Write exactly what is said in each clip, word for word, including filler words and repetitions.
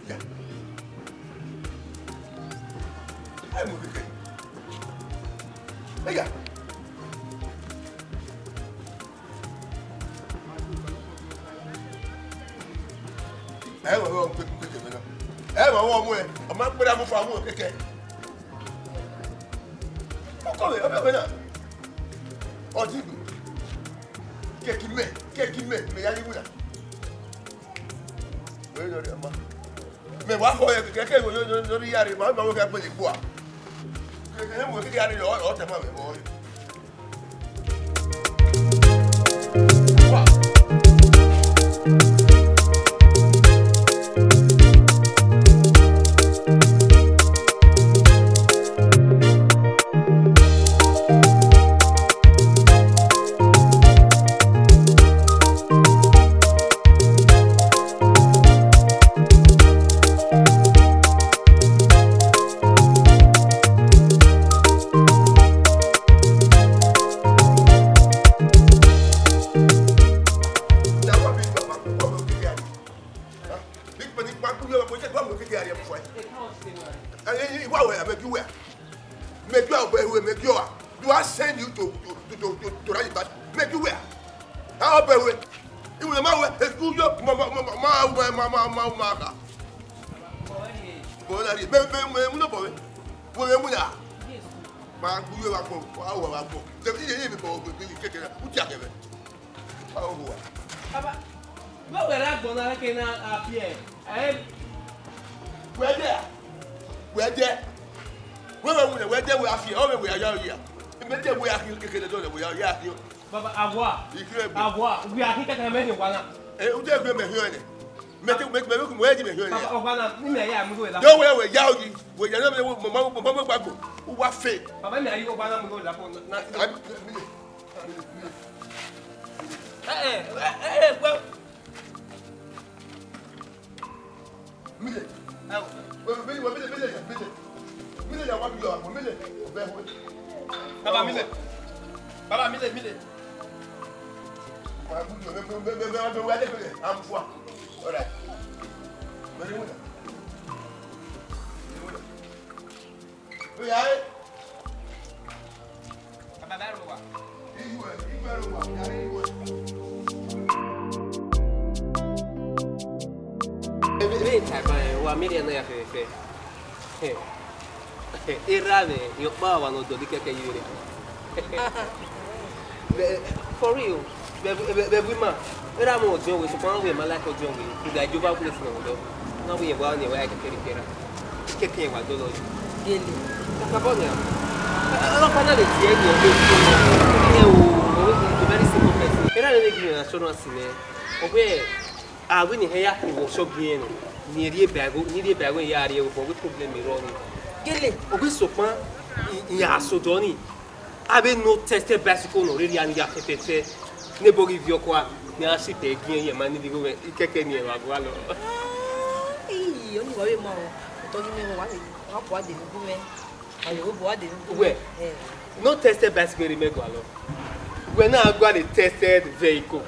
Ya. Ẹ mu kẹkẹ. Ẹ ya. Ẹ wẹ wẹ ọmọ kẹkẹ mẹ na. Ẹ wẹ wẹ ọmọ ẹ, ọmọ akpẹrẹ amọfa ọmọ kẹkẹ. Ọkọ mẹ, ọmọ mẹ na. Ọdí mi. Kẹkẹ mẹ, kẹkẹ mẹ, mẹ ya ye wẹ na. Wẹ yọ rẹ ma. Mẹ wa khọ kẹkẹ ke yo yo yo ri ya re ma ma wo kẹ gbele gbua. Kẹkẹ ne mu kẹkẹ ya re ọ ọ tẹ ma mẹ bọ. Big Papa, you are going to go and take care of your wife. Hey, hey, hey, wait, wait, make you wear. Make you wear, make you wear. Do I send you to to to to to to write back? Make you wear. How about wear? You will not wear. It's good. You ma ma ma ma ma ma ma ma ma. Boy, that is me me me no boy. Boy, me na. Ma good you wa ko. Wa wa ko. Te bi ye ye mi ko bi keke na. U ti akebe. Baba, wẹ wẹ ra gbọn na ke na a fi ẹ? Ẹ, wẹ dẹ, wẹ dẹ, wẹ wẹ wẹ dẹ wẹ a fi ẹ, ọ vbe wẹ ya ya ya. Mẹ te wẹ a khin kekele dọlẹ wẹ ya ya khin. Baba, awa. Ikire gbe. Awa, wẹ a khin kẹkẹ mẹ hin wa na. Ẹ, u de gbe mẹ hin ẹnẹ. Mẹ te mẹ mẹ mẹ mẹ di mẹ hin ẹnẹ. Baba, ọgba na, ni mẹ ya mu wẹ la. Yo wẹ wẹ ya oyi. Wẹ ya na mẹ mo mo mo mo gbago. U wa fe. Baba, mẹ ayi ọgba na mu wẹ la fo na. Ẹ, ẹ, ẹ, ẹ, wẹ. Mile. Ẹ o. Wẹ, mile, wẹ, mile, mile, mile. Mile ya wa bi yọ, mile, ọbẹ wẹ. Baba, mile. Baba, mile, mile. Wa bi yọ, mẹ, mẹ, mẹ, mẹ, mẹ, mẹ, wa de fẹlẹ, am fua. All right. Mẹ ni wẹ. Mẹ ni wẹ. Oya, eh. Baba, baro wa. Iwe, iwe ro wa, ya iwe. Ebe, ebe ta ba, eh, wa mi ria na ya fẹfẹfẹ. Eh. Erha mwẹ, rhiọkpa wa ne ọ dọlọ ikẹkẹ ye vberriọ. Vbe, for real, vbe, vbe, vbe, vbe ima, erha mwẹ ọdiọn wẹ, sokpan wẹ ma like ọdiọn wẹ, khuda Jehovah Witness nọ wẹ dọ. Na wẹ iyẹn wa ni wa ikẹkẹ rhie ikẹra. Ikẹkẹ wa dọlọ yi. Gele. Kakabọ nia. Ọlọkpa na lè tiẹ ẹgbẹ ọdẹ. Ẹ o, o, o very simple person. Erha mwẹ vbe give me assurance nẹ. Ọ wẹ, a wẹ ne I ya khin vbe ọsọgie nẹ. Ne I rhie ba ẹvbo, ne I rhie ba ẹvbo ya rrie vbe problem rrọọ ni. Gele. Ọ wẹ sokpan, I, I ya sodọ ni. Avbe no tested bicycle nọ rhirhi a ni ya fẹfẹfẹ, ne ebo ghi viọ kua, ne a si tẹ giẹn ye ma ni ligho mwẹ, ikẹkẹ ni ẹmwẹ gualọ. Ah, ii, ọni wa vbe ma o, otọ ghi mwẹ wa vbe, wa kua de ne ugu mwẹ, wa vbe obo wa de ne ugu mwẹ. Wẹ, eh, no tested bicycle rhirhi mẹ gualọ. Wẹ na gualọ tested vehicle.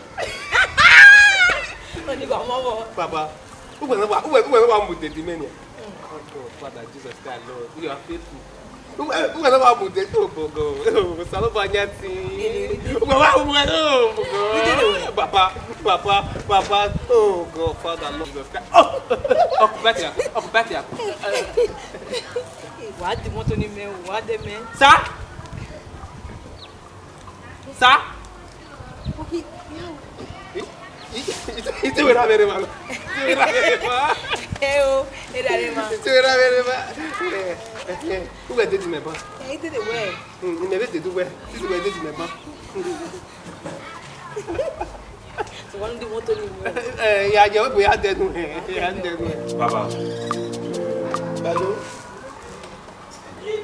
Ọni wa mọ vbọ. Papa, uwẹ na wa, uwẹ, uwẹ na wa mu dede mẹ nia. Oh God, Father Jesus Christ, Lord, you are faithful. Uwẹ, uwẹ na wa mu dede, oh God, God. Osanobua yan ti. Uwẹ wa mu ẹre, oh God. Papa, Papa, Papa, oh God, Father, Lord Jesus Christ. Oh, ọkọ bẹtẹ ya, ọkọ bẹtẹ ya. Wa di mọto ni mẹ, wa de mẹ. Sa? Sa? Okay, yeah. Te wẹ na vbe rre ma. Te wẹ na vbe rre ma. Ẹ o, ẹ da rre ma. Te wẹ na vbe rre ma. Ẹ, ẹ, ẹ, uwẹ dede mẹ ban. Ẹ, I dede wẹ. Hmm, imẹ vbe dede uwẹ. Te wẹ dede mẹ ban. So one day wọ́n tó ní ìwọ. Ẹ, ya jẹ, wẹ ya dẹnu ẹ, ya dẹnu ẹ. Baba. Hello.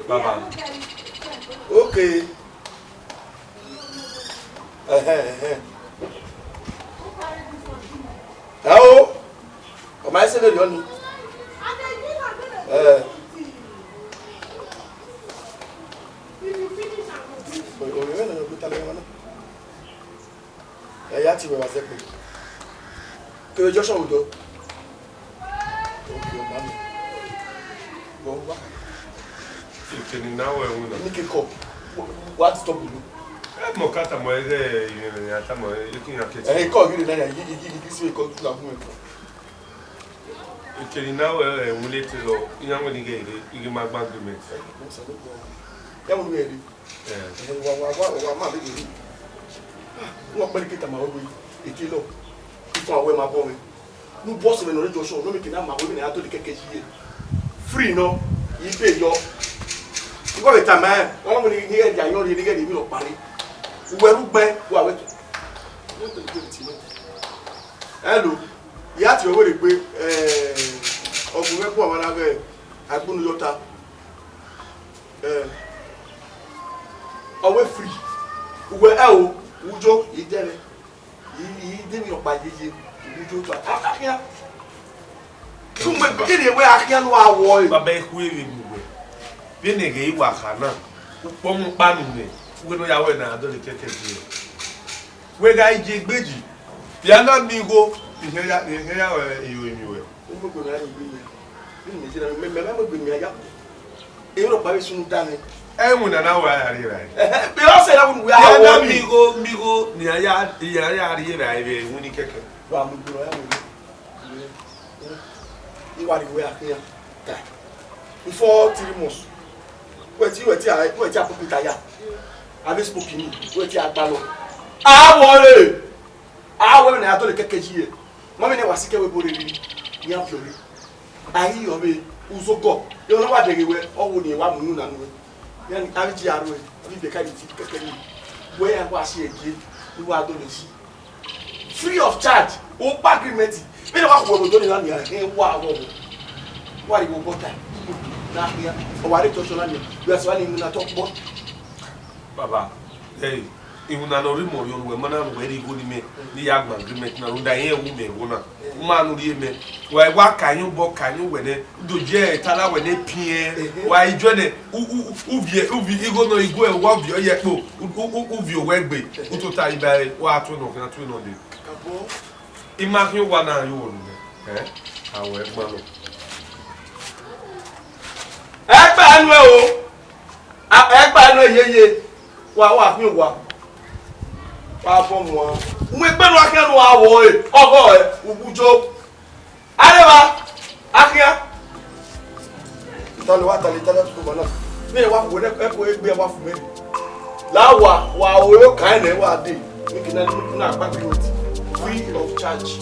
Baba. Okay. Ẹhẹn, ẹhẹn. Ẹ o, ọ ma sẹ vberriọ ni. Ẹ. Orhiọn mwẹ ne ọ gbe talẹ ọmwa na. Ẹ ya tie wẹ vbe azẹkpe. Kevbe Joshua odọ. Okay, ọ ma nọ. Bọ wa. Ekene na wẹ winna. Ni ke kọ. Wa disturb mi. Ẹ mọ ka tama ẹghẹ ìrẹ̀rẹ̀ ya tama ẹghẹ kí n ya kẹtẹ. Ẹ kọ gidi na ya, igi, igi, igi, igi, si kọ, tu la bu mi. Ekene na wẹ, ẹ, winna te lọ, iran wẹ ni ghẹ rre, I ghi ma gba agreement. Ẹ, mo sa lo. Ya mo ni ghẹ rre. Ẹ. Ẹ, wa, wa, wa, wa, ma vbe ghe. Ah, wọ́n pẹ́ ni ke tama wẹ, eke lọ. Ifun awẹ ma bọ mwẹ. Nu boss mwẹ ne ọ rre Joshua, ne ọ miẹn eke na ma wẹ, vbene a ya dọlọ kẹkẹ yi ye. Free nọ, ibe yọ. Igho vbe tama ẹn, ọ ma mu ni, ni ghẹ dia yọ rre, ni ghẹ rhie emwi rhọkpa rre. Uwẹ rre ugbẹn, wa wẹ. Hello, I ya tie wẹ wẹ rre egbe, eh, ọ gu mwẹ gu ọmwa na ghẹ agbọn unu yọ ta. Eh, ọ wẹ free. Uwẹ, ẹ o, ujo, I dẹrẹ. I, I de emwi rhọkpa yeye, I ujo ta. A, a khian. Sumẹ, kiri wẹ a khian ne uwa wọ ẹre. Baba, I khu vbe mu wẹ. Vbene ghẹ I wa kha na, ukpọmọ ọkpa nu nẹ, wẹ ne ọ ya wẹ ne a dọlọ kẹkẹ die. Wẹ gha je egbe yi, bia na miẹn igho, I hẹ ya, I hẹ ya, eh, iro emwi wẹ. Ugbegbe ne a ya egbe yi. Vbene Nigeria, mẹ, mẹ, mẹ, ugbegbe ne a ya. Emwi rhọkpa vbe sunu danmwẹ. Ẹmwẹ na na wa ya rhie rae. Ẹhẹ, be ọ sẹ na wunu wẹ a wọ ni. Bia na miẹn igho, miẹn igho, ne a ya, ya, ya rhie rae vbe iwinna kẹkẹ. Wa mu igbe ya wẹ. I wa rhie wẹ a khian. Ta. Before three months. Wẹ ti, wẹ ti a, wẹ ti a pupita ya. Avbe spoki ni, wẹ ti a gbalọ. A wọ re. A wẹ ne a dọlọ kẹkẹ yi ye. Ma vbe ne wa sikẹ wẹ ebo rre rhiri. Iran viọ re. A ghi yọ vbe uzogọ. Iran na wa dẹghe wẹ, ọ wo ni wa mu unu na nuẹ. Iran ni, avbe ji aro, avbe ibẹka ni fi kẹkẹ ni. Wẹ ya wa si ẹgie, ne wa dọlọ si. Free of charge, okpa agreement. Vbene wa khu ẹvbo do ni na nia, ẹ wa wọ wọ. Wa rhie obọ ta. Na khian, ọ wa rre church na nia. Wẹ sẹ wa ni na tọ kpọ. Baba, hey, iwinna ne ọ rre imẹ ọrriọ ne uwẹ ma na ru wẹ rhie igho ne imẹ, ne I ya gba agreement na, rhunmwuda irẹn wu mẹ igho na. U ma nu rhie mẹ. Wa, wa ka yan obọ, ka yan uwẹ nẹ, u do ye ẹre ta na wẹ ne piẹn. Ehe. Wa i juẹ nẹ, u, u, u viẹ, u viẹ igho nọ, igho ẹre wa viọ ye ẹkpo, u, u, u, u viọ owẹ gbe, u tota iba ẹre, wa tuẹ nọ khian, tuẹ nọ dee. Kakabọ. I ma khian owa na ye uwẹ nẹ, ẹ, a wẹ gban nọ. Ẹ gba ẹnu ẹ o. A, ẹ gba ẹnu ẹ yeye, wa, wa khin owa. Wa bọ mu a. Mu egbe nu a khian nu a wọ ẹre, ọghọ ẹre, ugujo. Areva, a khian. Tale wa, tale, tale, tutu ma na. Vbene wa hu ne ẹko egbe wa fu mwẹ. La wa, wa oro kan ne wa de. Make na, na gba agreement. Free of charge.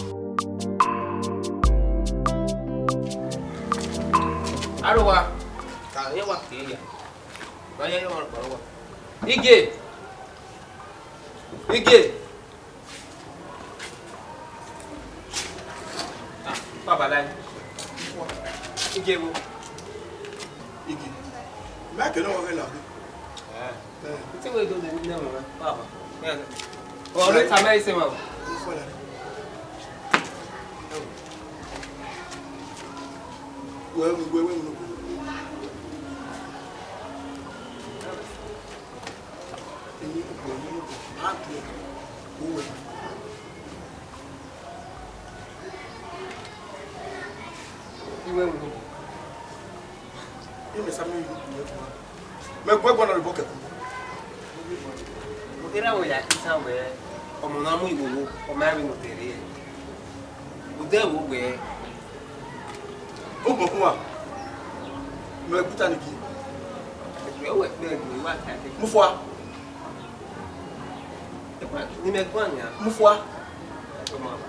Aro wa. Ka ye wa ke ya. Wa ye ye wa wa. Ige. Ige. Ah, baba lai. Ige wo. Ige. Ma ke no wa la. Eh. Eh. Iti we do de ne mo, baba. Eh. O le ta me ise ma. Wẹ, wẹ, wẹ, wẹ. Èmi kò gbọ́, èmi kò gbọ́. Má bì ẹ́. Ó wẹ̀. Iwe wo. Ime sa mi yu ku ẹkua. Mẹ gu ẹkua na rre obọ kẹkun. Erha wẹ ya khian wẹ, ọmọ na mu iwowo, ọ ma vbe ne ọ te rre. Odẹ wo wẹ. Obọ kun wa. Mẹ gu ta ni gie. Ẹgbẹ wẹ kpẹ ẹgbẹ wa ta ẹgbẹ. Mu fua. Ẹkua ni mẹ guan nia. Mu fua. Ọmọ wa.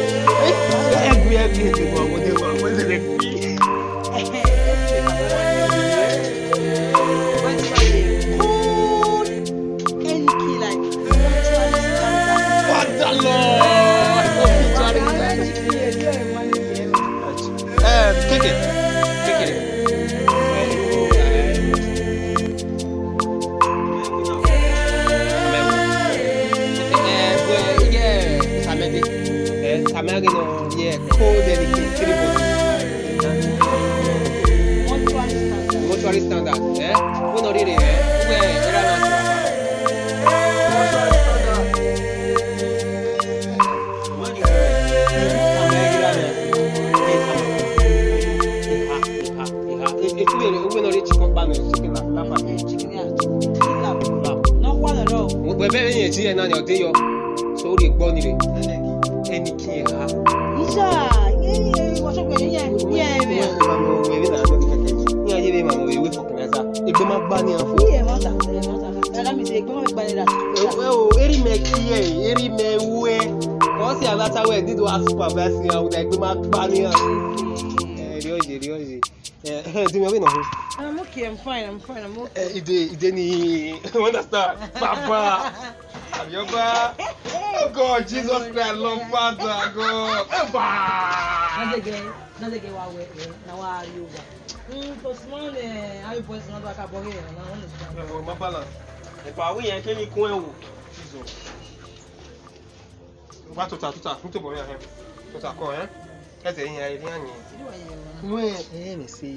Ẹgbẹe, ẹgbẹe, ẹgbẹe, ẹgbẹe, ẹgbẹe. Father Lord. Um, Keke. Keke. Eh, well, yeah, Samedi. Eh, Samedi, no, yeah, cold and three bottles. Mortuary standard. Mortuary standard, eh? Wẹ ne ọ rhirhi, eh? Wẹ, erha na sẹ. Mortuary standard. Wẹ vbe rẹn ye ẹtin ẹre na ni ọ de yọ. So, ọ rhie egbe ni rre. Ẹniki eha. Iya, ye, ye, what's up, yeah, yeah, yeah. Iran ye vbe emwa ne ọ vbe ru fucking ẹza. Egbe ma gba nian fo. Iye, ma ta, ma ta. That means egbe ma gba nian. Eh, oh, erha mẹ kie, erha mẹ wẹ. Ọ si a na ta wẹ, need to ask supervise ya, egbe ma gba nian. Eh, rhie oye, rhie oye. Eh, eh, do me, wẹ nọ? I'm okay, I'm fine, I'm fine, I'm okay. Eh, ide, ide ni, you understand? Baba, Abioba. Oh God, Jesus Christ, Lord Father, God. Eva! Nọ zẹgẹ, nọ zẹgẹ wa wẹ, eh, na wa yo wa. Mm, to small, eh, how you boys not back up here, na understand. Eh, oh, my balance. If I win, eh, can you come and walk? Jesus. Wa tota, tota, mu tobọ mwẹ ahẹn. Tota kọ, ẹn? Ẹzẹ iran, iran ni. Wẹ, ẹ, mẹ se.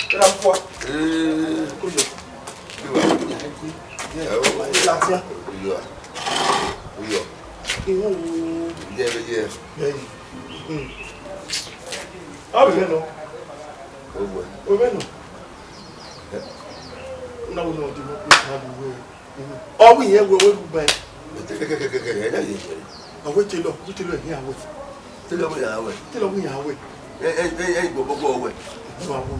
Kira fua. Eh. Kuyo. Uyọ. Latia. Uyọ. Uyọ. Ihu. Yeah, yeah. Yeah. Mm. Ọ vbe nọ. Owẹ. Ọ vbe nọ. Eh. Na wo nọ di mo ko ta bu we. Ọ wẹ iyẹn wẹ, wẹ ru ba. Kẹkẹkẹkẹkẹ, ẹ na ye wẹ. Ọ wẹ telọ, wẹ telọ ẹ hin a wẹ. Telọ wẹ ya wẹ. Telọ wẹ ya wẹ. Ẹ, ẹ, ẹ, ẹ, gbọgbọgbọ wẹ. Ẹ wa wẹ.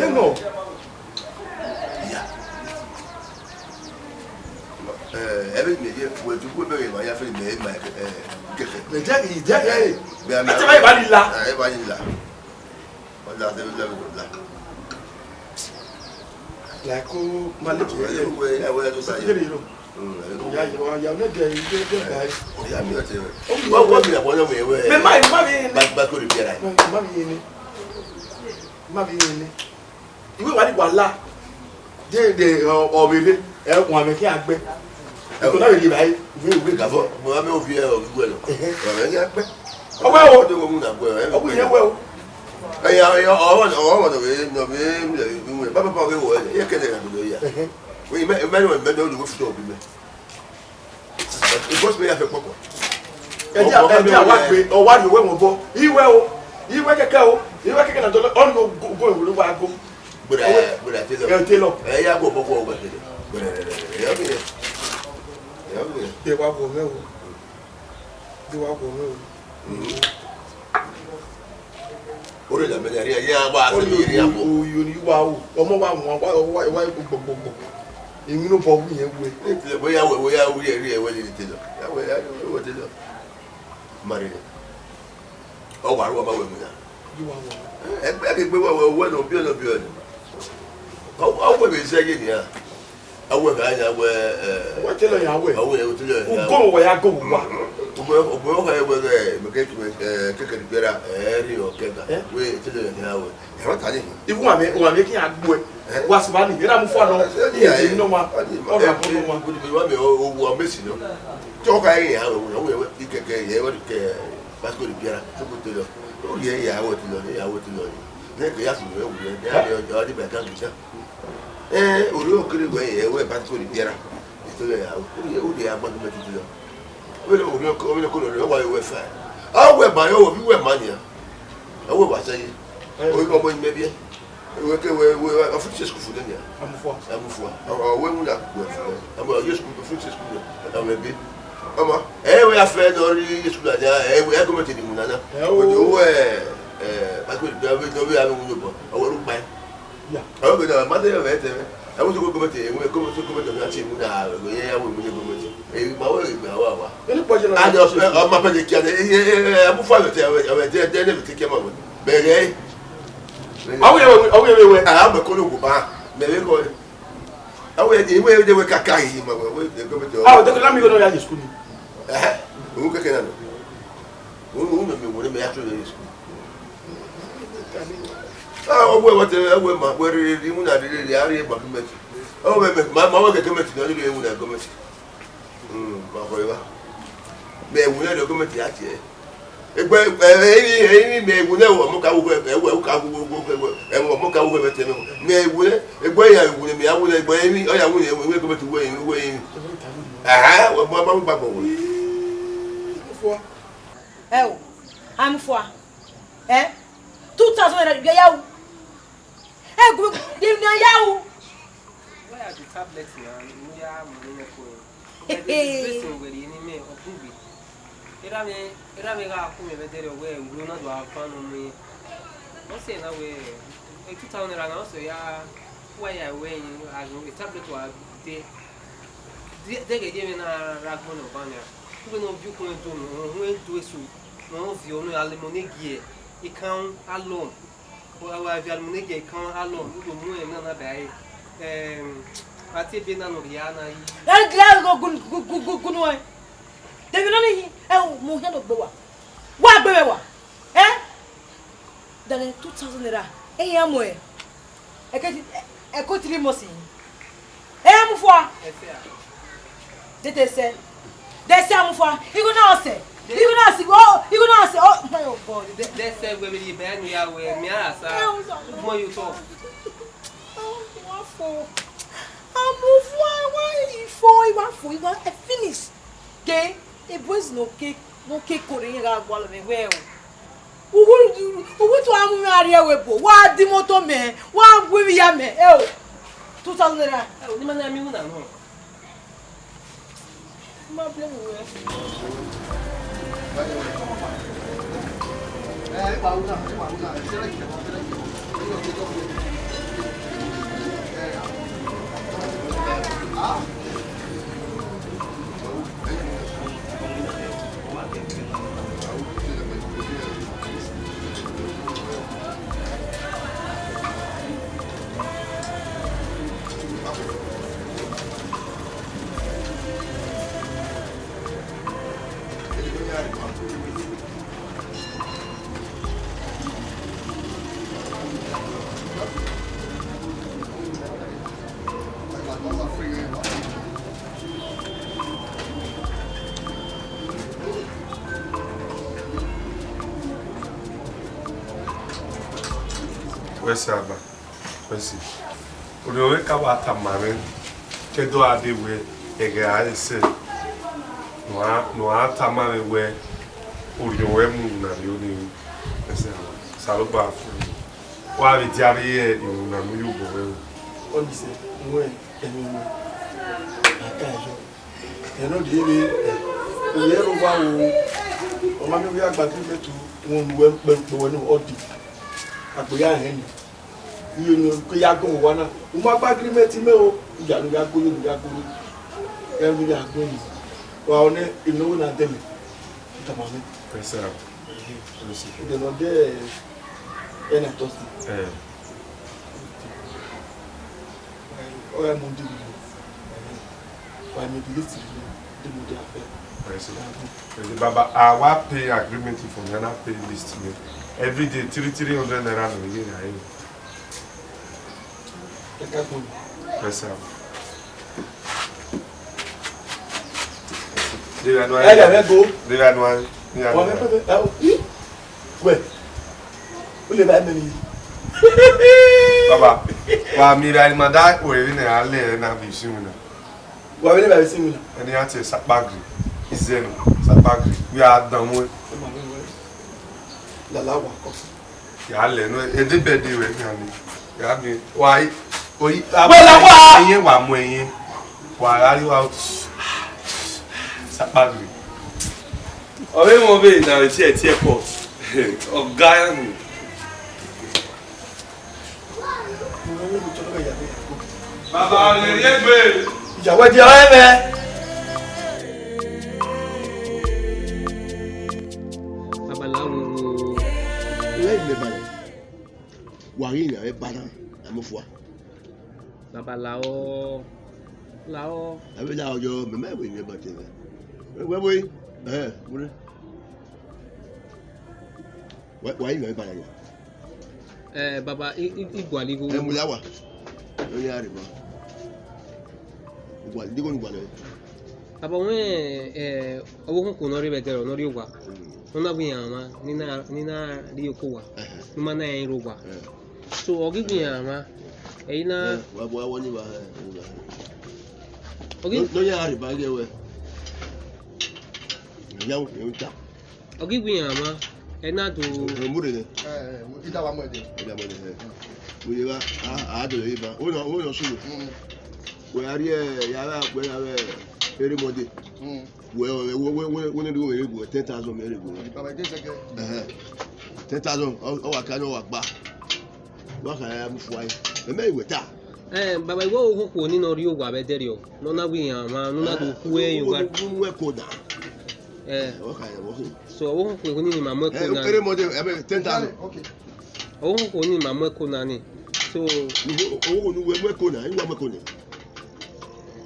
Ẹ nọ. Iya. Ẹ, ẹ vbe mẹ ye, wẹ tu, wẹ vbe ma ya fẹ mẹ, ma, ẹ, kẹkẹ. Mẹ jẹ, ẹ jẹ, ẹ. Mẹ, mẹ, ẹ ti ma ye ba ni la. Ẹ, ẹ ba ni la. Ọla, ọla, ọla. Like, oh, Malik, yeah, yeah. Wẹ, wẹ, wẹ, wẹ, wẹ. Kiri ro. Mm, ya, ya, ya, ne de, de, de, guy. Ya mi ọtẹ wẹ. Oh, wọ́n, wọ́n mi àwọn ọmọ ẹ̀wẹ̀. Mẹ ma, ma mi ni. Ba, ba kò lè bí ara yìí. Ma, ma mi ni. Ma mi ni. Iwe wa ni wala. De, de, ọ, ọ vbe re. Ẹ, wọn mẹ kí a gbẹ. Ẹ, kò náà lè yé báyìí. Ìwé, ìwé. Gàfọ́, mo máa mẹ́ òfin ẹ, òfin ẹ lọ. Ẹhẹ́. Ọ̀rẹ́ yẹn pẹ́. Ọwẹ́ o. Ọdún wo mú nà gbọ́ ẹ? Ọwọ́ yẹn wẹ́ o. Ẹ̀yà, ẹ̀yà, ọwọ́, ọwọ́, ọwọ́, ọwọ́, ọwọ́, bàbá, bàbá, ọwọ́, ẹ yẹ kẹ́lẹ́ ìrìnàjò lọ yà. Ẹhẹ́. Wọ́n yìí mẹ́, mẹ́, mẹ́, mẹ́, mẹ́, olùwé fún ọ̀bí mẹ́. Ìbọn sì bẹ́ẹ̀ yà fẹ́ pọ̀pọ̀. Ẹ jẹ́, ẹ jẹ́ àwa gbé, ọwọ́ àdìo wẹ́ wọn bọ́. Ìwẹ́ o, ìwẹ́ kẹ́kẹ́ o, ìwẹ́ kẹ́kẹ́ náà jọ lọ, ọ̀nà go, go, ìwé ló wá go. Gbọ́dọ̀, ọwọ́, gbọ́dọ̀ tẹ́lọ̀. Ẹ tẹ́lọ̀. Ẹ yà gbọ́ pọ̀pọ̀ ọgbà tẹ́lọ̀. Gbọ́dọ̀, ẹ yà bí yẹn. Ẹ yà bí yẹn. Ẹ wá wọ mẹ́wọ̀. De wa wọ mwẹ o. Ore la mẹ ne a rhie, a ya wa se ne a rhie abo. Oyo ni wa o. Ọmọ wa wọn, wa, wa, wa gbọgbọgbọ. Emwi ne obọ wu yẹn wẹ. Etile, wẹ ya wẹ, wẹ ya wẹ, rhie, rhie, wẹ lele te lọ. Ya wẹ, ya wẹ, wẹ te lọ. Ma rhie. Ọ wa ru ọba wẹ mu na. Ẹ, ẹ, ẹ, gbe wẹ, wẹ, wẹ nọ, biẹ nọ, biẹ nọ. Ọ, ọ wẹ vbe zẹ ye nia. Awẹ gha yan wẹ, ẹ, wẹ te lọ yan wẹ. Awẹ, wẹ te lọ yan wẹ. Ugo wẹ ya go wa. Ugo, ugo wẹ wẹ, ẹ, mẹ ke, ẹ, keke ni biara, ẹ, ri o kega. Ẹ? Wẹ te lọ yan wẹ. Ẹ, wa ta ni. Iwu wa mẹ, wa mẹ kí a gbọ ẹ. Ẹ? Wa sẹ ba ni, ẹ ra mu fua nọ. Ẹ, ẹ, ẹ, ẹ, nọ ma. Ọ ra bọ nọ ma. Ẹ, ẹ, ẹ, wa mẹ, o, o, wa mẹ si nọ. Tí ọ ka yan wẹ, wẹ, wẹ, ikeke, ẹ, wẹ ke, passport biara, tó kò tó lọ. Ó yẹ ya wẹ ti lọ, ya wẹ ti lọ. Nẹ ke ya sunu wẹ wẹ, ẹ, ẹ, ọ di bẹ kan gita. Ẹ, orhiọn kere wẹ, ẹ, wẹ ba ko ni biara. Ito lẹ ya, o ye, o ye agba gọọmenti ti lọ. Wẹ lẹ orhiọn ko, wẹ lẹ ko lọ, wẹ wa wẹ fa. A wẹ ba yo, wẹ wẹ ma nia. A wẹ wa sẹ ye. O ye ọmọ ime biẹ. Wẹ ke wẹ, wẹ, wẹ, a finish school fo de nia. Amufua. Amufua. A wẹ mu na wẹ fo. A wẹ ye school, finish school. A wẹ bi. Ọmọ, ẹ wẹ a fẹ nọ rhie ye school nia, ẹ wẹ gọọmenti ni mu na na. Ẹ o. Wẹ de wẹ, ẹ, ba ko ni biara, wẹ de wẹ a mu ni bọ. A wẹ ru pa. Ya. Àwọn gbẹdẹ ma de rẹ tẹ. Àwọn tó kó gọọmenti, àwọn gọọmenti, gọọmenti ọ̀gá ti mú náà, àwọn yẹn yà wọ ìmúlẹ̀ gọọmenti. Èyí ma wọ ìgbà wà wá. Ẹni pọ̀ jẹ́ náà. Àjọ ọmọ pẹ̀lú kí a ní, ẹ, ẹ, ẹ, ẹ, mú fún àwọn tẹ, àwọn tẹ, tẹ, tẹ, tẹ, kí ẹ máa wọ. Bẹ̀rẹ̀. Àwọn yẹn wẹ, àwọn yẹn wẹ. Àwọn ọmọ kọ́ ló kò bá, bẹ̀rẹ̀ kọ́ ni. Àwọn yẹn, ìwé yẹn wẹ kàkà yìí, ma wọ, wẹ gọọmenti. Àwọn tó kọ́ lámì yóò náà yà jù skul ni. Ẹ̀hẹ́, òun kẹ̀kẹ́ náà lọ. Òun, òun mẹ̀mẹ̀ wọlé mẹ̀ yà tó yẹ skul. Ah, ọwọ́ ẹ̀ wọ́n tẹ, ẹ wẹ́ ma, wẹ́ rere rí, múnà rere rí, a rí ẹ̀ gbàgbé mẹ́tì. Ẹ wọ́n mẹ́, ma, ma wọ́n kẹ̀kẹ́ mẹ́tì náà, nílò ewu náà gọ́mẹ̀tì. Hmm, ma kọ ẹ wá. Mẹ ewu náà lọ gọ́mẹ̀tì á tiẹ̀. Ẹgbẹ́, ẹ, ẹ, ẹyin, ẹyin, mẹ ewu náà wọ̀, mú ká wúwo, ẹ, wẹ̀, ká wúwo, wúwo, ẹ, wẹ̀, mú ká wúwo, ẹ, tẹ̀mí. Mẹ ewu náà, ẹgbẹ́ ìyá ewu náà, mẹ ewu náà, ẹgbẹ́ ẹyin, ọ̀yà wúwo, ẹgbẹ́ gọ́mẹ̀tì wúwo, ẹyin, wúwo, ẹyin. Ẹ̀hẹ́, wọ́n, wọ́n, wọ́n gbàgbọ́ wọ̀. Ẹ o, Amufua. Ẹ? Two thousand naira, you ya o. Ẹ gu, you na ya o. Where are the tablets now? You ya money na ko. Medicine were ni me ogungbe. Era me, era me ga ku me bedere we ngro na do afa no me. Wọ́n sẹ na we, e two thousand naira na wọ́n sẹ ya, wá ya we yin, as in, a tablet wa de. De, de ge je me na ra gbọn nọ ba nia. Ugbe no bi ukun do no, hu e do eso. No vi ono alemọ ne gie, ikan alọ. Wa, wa vi alemọ ne gie ikan alọ, u do mu ẹn na na ba ẹre. Em, a te ebe na nọ rhia na yi. Ẹ gila go gun, gun, gun, gun, gun, ẹ. De bi nọ ni hin. Thousand naira. Eyan mu ẹ. Ẹko three months. Eyan mu fua. Dede sẹ. Dede sẹ mu fua. Igho na sẹ. Igho na sẹ. Oh, igho na sẹ. Oh, my God. Dede sẹ wẹ vbe rhie bẹn ya wẹ, mẹ a sa. Mo you talk. Wa fo. A mu fua, wa fo, wa fo, wa finish. Ke, e boys no ke, no ke kore yẹn gha gualọ mwẹ wẹ o. Uwu, uwu tu a mu mwẹ a rrie ẹvbo ebo, wa di imoto mẹ, wa gu emwi ya mẹ, ẹ o. Two thousand naira. Ẹ o, ne ima na miẹn iwinna nọ. Ma blame wẹ. Wẹ sẹ, aba. Wẹ sẹ. Orhiọn mwẹ ka wa tama mwẹ, ke do gha dee wẹ, ẹghẹ a re sẹ, ne uwa, ne uwa tama mwẹ wẹ, orhiọn ruẹ mu na rrie ọnii. Wẹ sẹ, aba. Osanobua fu. Wa vbe dia vbe iwinna ne u ye obọ ruẹ o. Ọnii sẹ, wẹ, ẹmwẹ wẹ, a ka yọ. Ẹn, ọ dee vbe, ọ ye rre uwa o, ọ ma miẹn wẹ a gba agreement, wọn ne uwẹ kpẹrukpẹ wẹ nọ, ọ dee. Agbe ya hẹn ni. Iye ne ọ ke ya gọn owa na, u ma gba agreement mẹ o, u ya ne u ya gbe, u ya ne u ya gbe. Ẹ ne u ya gbe ni. Wa ọ nẹ, emwi ne ọ wẹ na dẹ mẹ, u tama mẹ. Yes, sir. Yes, sir. Ẹdẹ ne ọ dẹ, ẹ na Thursday. Eh. Ọ gha Monday vbe, wa miẹn list vbe, de Monday afẹ. Yes, sir. Yes, sir. Baba, a wa pay agreement for me, a na pay list me. Every day, three, three hundred naira no ye na ye. Ẹ ka gbọn. Yes, sir. Ẹ yà mẹ go. Wẹ, u le ba mẹ ni. Baba, wa mi ra ni ma da wẹ vbe ne a lẹ na vbe isinmwi na. Wa vbe ne ba vbe isinmwi na. Ẹni a tie Sakpagri, izẹ nọ, Sakpagri, we a dan mu. Lala wa kọ. Ya lẹ nọ, ede bed wẹ khian ni. Ya mi, wa, oyi, Wẹ la wa! Iye wa mu ẹyin. Wa gha ri wa Sakpagri. Ọ vbe mwẹ ọvbehe ne a vbe tie ẹre tie airport. Ọga ya ni. Baba, ọ rhie egbe. Ìyàwó ẹ di ọrẹ mẹ. Babalao. Ẹ i lẹ balẹ. Wa ghi ya vbe ba na, a mu fua. Babalao. Lao. A vbe lao yọ, mẹ mẹ wẹ iyẹn ba te vẹ. Wẹ wẹ, ẹ, wẹ. Wa, wa i vbe ba ya. Eh, baba, i, i, i gualọ igho. Ẹ mu ya wa. Ẹ ya rre ba. Gualọ, digho ni gualọ. Baba, wẹ, eh, ọvbokhan okhuo ne ọ rre vbe ẹdẹrriọ, ne ọ rrie owa. Mm. Ne ọ na gu iran mwa, ne I na, ne I na rrie oko owa. Ẹhẹn. Ne I ma na rẹn rre owa. Ẹhẹn. So, ọ ghi gu iran mwa. Ẹ i na. Ẹhẹn, wa bu awọ ni ba, ẹhẹn, ni ba. Ọ ghi. No, no, ya rre ba ghe wẹ. Ya wo, ya wo ta. Ọ ghi gu iran mwa, ẹ na do. Ẹ, mu rre nẹ. Ẹ, ẹ, I da wa mu ẹdẹ. I da mu ẹdẹ, ẹ. Mu ye gha, a, a do ye ba. O nọ, o nọ sunu. Mm. Wẹ a rrie, ya gha, wẹ ya vbe ere Monday. Mm. Wẹ, wẹ, wẹ, wẹ, wẹ ne do wẹ gu ten thousand mẹ re gu. Baba, ide sẹkẹ. Ẹhẹn. Ten thousand, ọ, ọ wa ka nọ wa gba. Wa ka ya mu fua ye. Mẹ mẹ iwẹ ta. Eh, baba, igho okhuo ni ne ọ rrie owa vbe ẹdẹrriọ, ne ọ na gu iran mwa, ne ọ na do khu ẹre owa. Mu ẹko na. Eh. Ọ ka ya wọ. So, ọvbokhan okhuo ni ma mu ẹko na. Eh, ere Monday, I mean, ten thousand. Okay. Ọvbokhan okhuo ni ma mu ẹko na ni. So, ọvbokhan ni wẹ mu ẹko na, I wa mu ẹko na.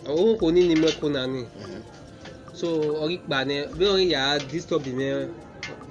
Ọvbokhan okhuo ni ni mu ẹko na ni. Ẹhẹn. So, ọ ghi kpa nẹ, vbe ọ ghi ya disturb mwẹ,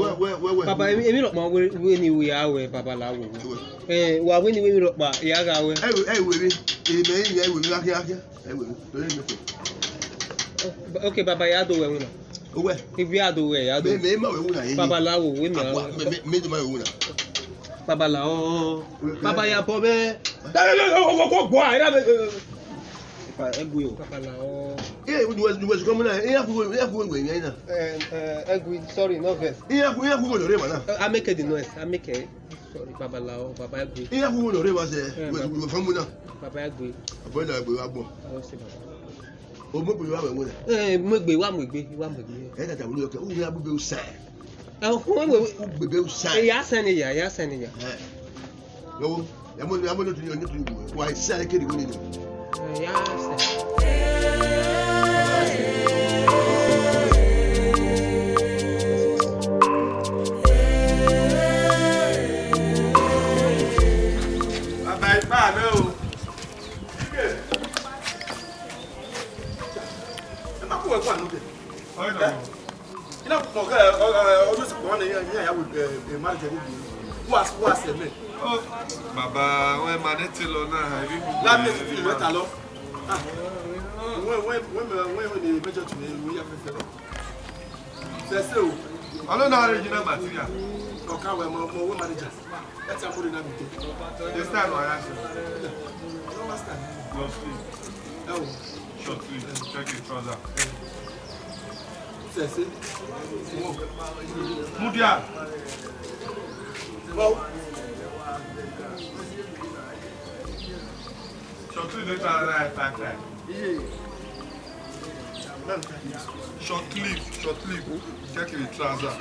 wẹ, wẹ, wẹ, wẹ. Baba, emwi, emwi rhọkpa wẹ, wẹ ne I ya wẹ, baba la wo. Wẹ. Eh, wa wẹ ne I wẹ emwi rhọkpa, I ya gha wẹ. Ẹ wẹ, ẹ wẹ emwi, emwi mẹ, ẹ wẹ emwi gha khian khian. Ẹ wẹ emwi, do emwi kọ. Okay, baba, ya do wẹ wẹ na. Owẹ. Ibi a do wẹ, ya do. Mẹ, mẹ ma wẹ wẹ na, eh. Baba la wo, wẹ mẹ. Akwa, mẹ, mẹ, mẹ do ma wẹ wẹ na. Baba la, oh, oh. Wẹ, baba ya bọ mẹ. Da, da, da, da, da, da, da, da, da, da. Ipa, ẹ gui o. Baba la, oh. Eh, du wẹ, du wẹ, come na. Eh, ya ku, ya ku wẹ, ya na. Eh, eh, ẹ gui, sorry, no vex. Iya ku, iya ku wo nọ rre emwa na. Eh, I make the noise, I make it. Sorry, baba la, oh, baba ẹ gui. Iya ku wo nọ rre emwa sẹ, eh, we, baba, we famu na. Baba ẹ gui. Abo na gbe wa gbọn. Oh, si baba. O mo gbe wa wẹ wẹ. Eh, mo gbe, wa mo gbe, wa mo gbe. Ẹ tata wulu ọkẹ, u ya bu be usa. Eh, o mo, u gbe be usa. Eh, ya sẹ ne ya, ya sẹ ne ya. Eh. Lọ́wọ́, ya mo, ya mo no tuni, no tuni. Wa isa ke di wini. Eh, ya sẹ. Baba ipa rẹ o. Ẹ má kú ẹ̀kọ́ àná dẹ̀. Ọ̀rẹ́ náà. Ina kpọ kẹ, ọ, ọ, ọ, ọdún sì pọ̀ ní ìyá, ìyá ìyàwó, ẹ, ẹ, marriage ẹni bìí. Who has, who has a man? Oh, baba, wẹ ma ne te lọ na, ebi bu. Láti ẹ ti ti rẹ ta lọ. Ah. Wẹ, wẹ, wẹ, wẹ, wẹ, wẹ ni mẹjọ tun ni, wẹ ya fẹfẹ lọ. Sẹsẹ o. Ọlọ́run náà original material. Ọ̀ka wẹ̀ mọ, mọ owó manager. Ẹ ti amúre náà mi dé. This time around, sir. Ọlọ́run master. Long sleeve. Ẹ o. Short sleeve. Check his trouser. Sẹsẹ. Mudia. Bọ. Short sleeve dey try like five five. Short sleeve, short sleeve. Check his trouser.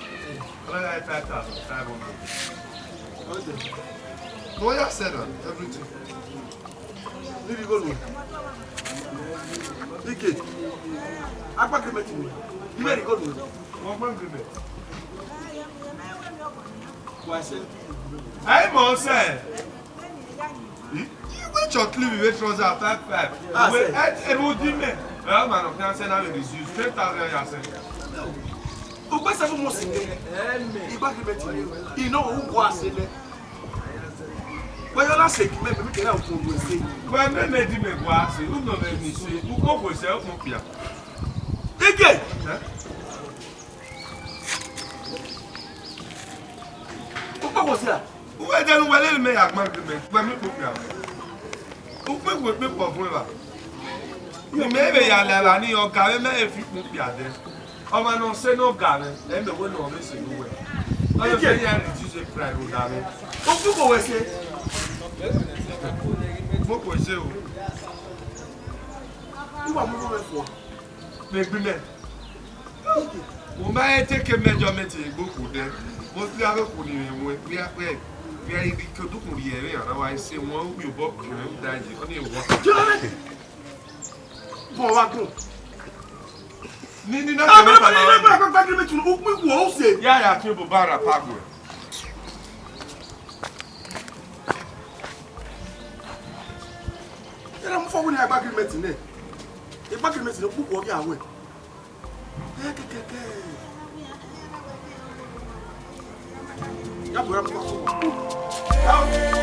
Another five thousand five hundred. No, ya said that. Everything. Níbi góòlù. Ike. Akpa agreement ni. Ibe ni góòlù. Wọ́n gbọ́ agreement. Wà á ṣe. Ẹ mọ̀ ọ́ sẹ́. Iwe short sleeve, iwe trouser, five five. Ah, iwe sir. Ẹ, ẹ, ro di mẹ. Ẹ, ọmọ náà fi ansẹ náà reduce ten thousand ya sẹ. O gbe seven months ni. Igba agreement ni. Ino u gua se nẹ. Wẹ yọ na se mẹ, mẹ kẹrẹ o ko gbe se. Wẹ mẹ mẹ di mẹ gua se, u nọ mẹ ni se, u ko gbe se, u ko kpia. Ige. Eh? U ko gbe se a? Uwẹ dẹnu wẹ lele mẹ ya gban gbe mẹ, wẹ mi kpokpia. Ukpe wẹ kpe kpọ vun evba. Imẹ vbe ya la evba ni, ọga vbe mẹ e fi kpokpia dẹ. Ọmwa ne ọ sẹ ne ọga mwẹ, ẹ mẹ wẹ ne ọ vbe sẹ ne uwẹ. Ọ vbe ya reduce pride rhunmwuda mwẹ. Okpukpo wẹ sẹ. Okpukpo sẹ o. Uwa mu ọmọ mwẹ fua. Vbe egbe mẹ. Mo ma he take measurement egbe okhuo dẹ. Mo si avbe okhuo ni mwẹ wẹ, wia, wia, wia, I ke odukhunmwu rhie ẹre, ọna wa sẹ wọn, u miẹn obọ kẹrẹ, u da ye, ọ ni wa. Bọ wa gun. Ni, ni na kẹmẹ ta na. Ni ba gba agreement unu, u kpikhuo, u sẹ. Ya, ya, fi obo ba ra pa gun. Era mu fọ wẹ ne a gba agreement nẹ. I gba agreement nẹ, u kpikhuo ọ ya wẹ. Kẹkẹkẹkẹ. Ya bu ra mu fọ. Ya.